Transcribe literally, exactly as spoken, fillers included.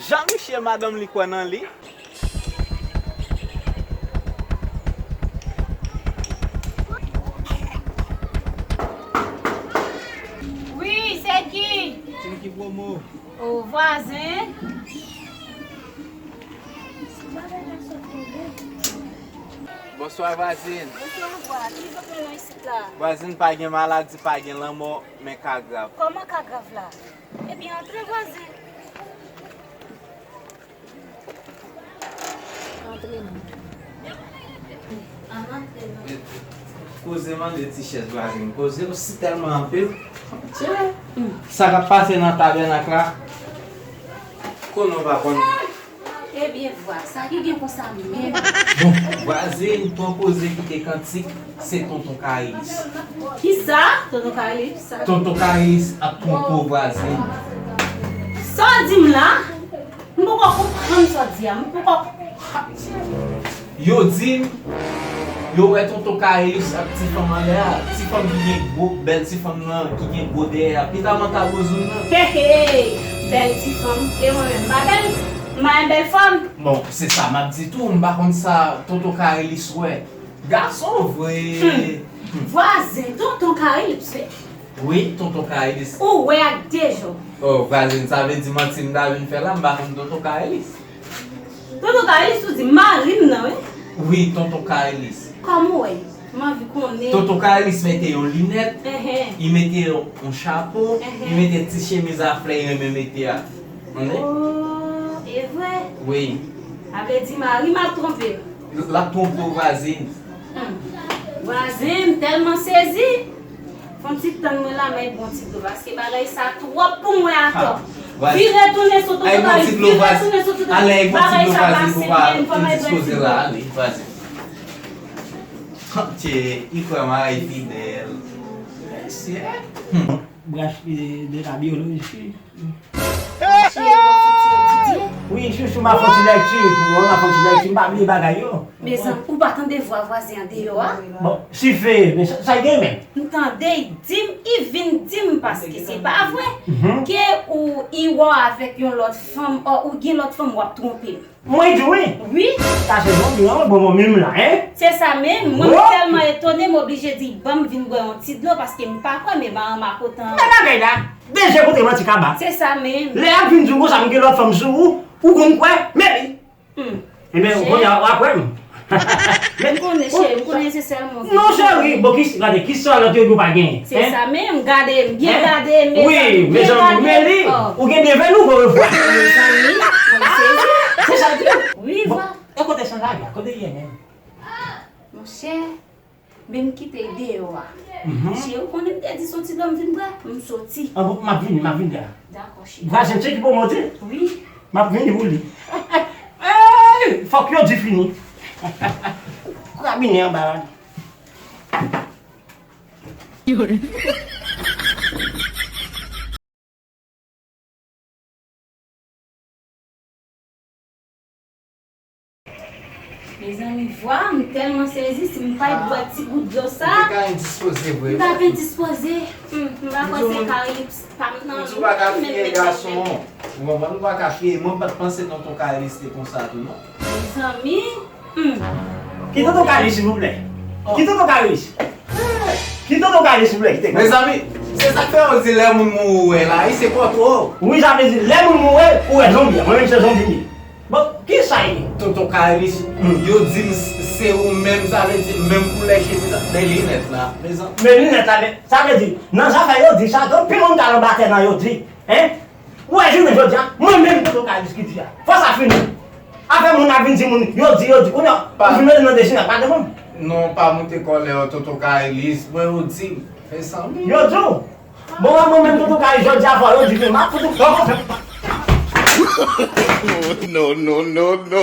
Jan misye madanm li kwè nan li. Wi, se ki? Tini ki pwomo. O, vwazen. Bonswa, vwazen. Bonswa, vwa. Ki zòt mete isit la? Vwazen, pa gen maladi, pa gen lanmò, men ka grav. Kòman ka grav la? Ebyen, antre, vwazen. Antre non. Ann antre non. Koze mande ti chèz vwazen. Koze osi tèlman anpil. Tchè. Sa k ap pase nan tabènak la? Konnen w pa konn. Ebyen, vwa, sa ki gen konsa menm? Bon, vwazen, pran koze kite kantik, se Tonton Kayilis. Kisa? Tonton Kayilis? Sa Tonton Kayilis ap twonpe w, vwazen. Sa w di m la? M poko konprann sa w di a. M poko. Yo di m, yo wè Tonton Kayilis ak ti fanm anlè a. Ti fanm ki gen gwo, bèl ti fanm nan, ki gen gwo dèyè a. Pita manta bouzoun nan. He, he, bèl ti fanm. E mwen menm, m pa bèl? M pa yon bèl fanm? Bon, se sa m ap di tou. M pa konn sa Tonton Kayilis wè. Gason vre. Hmm. Vwazen, Tonton Kayilis, wi. Wi, Tonton Kayilis. Ou wè ak de je w. Oh, vwazen, sa vle di manti m ta vin fè la, m pa konn Tonton Kayilis. Tonton Kayilis, ou di mari m nan, wi? Wi, Tonton Kayilis. Kòman w wè? M anvi konnen. Tonton Kayilis mete yon linèt, enhen, li mete yon, yon chapo, enhen, li mete ti chemiz a flè li renmen mete a. Konnen? Oh, e vre? Wi. Sa vle di mari m ap twonpe m. L ap twonpe w, vwazen. Hmm. Vwazen, m tèlman sezi. Fè yon ti tann mwen la, mwen bon ti dlo, paske bagay sa twòp pou mwen atò. Ha. Vwazen. Vire tounen sou Tonton Kayilis, vire tounen sou Tonton Kayilis. Bagay sa pase byen, fò mwen bwè ti dlo. Ale, vwazen. Tchè, li kwè mari fidèl. Mesye. Hmm. Branch de, de la biyoloji. Monchè, w ap fè ti etidye? Wi, chouchou, m ap fè ti lèkti. Wi, m ap fè ti lèkti. M pa bliye bagay yo. Mezanmi, ou pa tande vwa vwazen an deyò a? Bon, sife, men sa, sa l gen menm? M tande l di m, li vin di m, paske se pa vre, mhm, ke ou, li wè w avèk yon lòt fanm, ò, ou gen lòt fanm, w ap twonpe m. Mwen di wi. Wi. Sa se zonbi an, bon, bon, menm la, hein? Se sa menm. Mwen, oh, m tèlman etone, m oblije di, ban m vin bwè yon ti dlo, paske m pa kwè, men maranmak otan. Men bagay la, de je kote manti kaba. Se sa menm. Lè y ap vin di w konsa, m gen lòt fanm sou ou, ou konn kwè, men li. Hmm. Ebyen, kounye a, w ap kwè m. M konnen, cheri, m konnen se sèlman. Non, cheri, bon, ki, gade, ki sòlòt yo di w pa genyen? Se sa menm, gade m, byen gade m, mezanmi, byen gade m. Wi, mezanmi, men li, oh, ou gen de vè nouvo refwa. Mezanmi, mwen sezi. Se sa l di w? Wi, vwa. E kote sanzave a? Kote l ye menm? Monchè, men m kite l deyò a. Mhm. Cheri, ou konnen m te di se yon ti dlo m vin bwè, m soti. An bon, m ap vini, m ap vini la. Dakò, cheri. Vwazen, se ki pou mwen di? Wi. M ap vini pou li. Ey, fòk yo di fini. Krabinen anba la. Mezanmi, vwa, m tèlman sezi, si m pa t bwè ti gout dlo sa. Ou te ka endispoze vre. M t ap endispoze. Hmm, m pa kwè se Kayilis pa m nan. Ou di w pa ka fiye gason. Ou konprann, ou pa ka fiye. Mwen, m pa t panse Tonton Kayilis te konsa tou, non. Mezanmi, hmm. Ki Tonton Kayilis, silvouplè? Ki Tonton Kayilis? Ki Tonton Kayilis, silvouplè, ki te konsa? Mezanmi, se sa k fè yo di lè moun mouri ou wè l, se pòtre w. Wi, sa vle di, lè moun mouri, ou wè zonbi a. Mwen menm, se zonbi m ye. Bon, kisa l ye? Tonton Kayilis, hmm, yo di m s-, se ou menm, sa vle di menm koulè chemiz la, men linèt la, mezanmi. Men linèt la, men, sa vle di, nan zafè yo di sa, gen anpil moun k al anba tè nan yo di, hein? Ou wè jounen jodi a, mwen menm Tonton Kayilis ki di a. Fò sa fini. Afè moun ap vin di moun, yo di, yo di, kounye a, ou vin mete nan desi nan pa devan m. Non, pa moute kòlè w, Tonton Kayilis, mwen yo di m, mezanmi. Yo di w. Bon, mwen menm Tonton Kayilis, jodi a fò yo di ke m ap fout ou. No, no, no, no.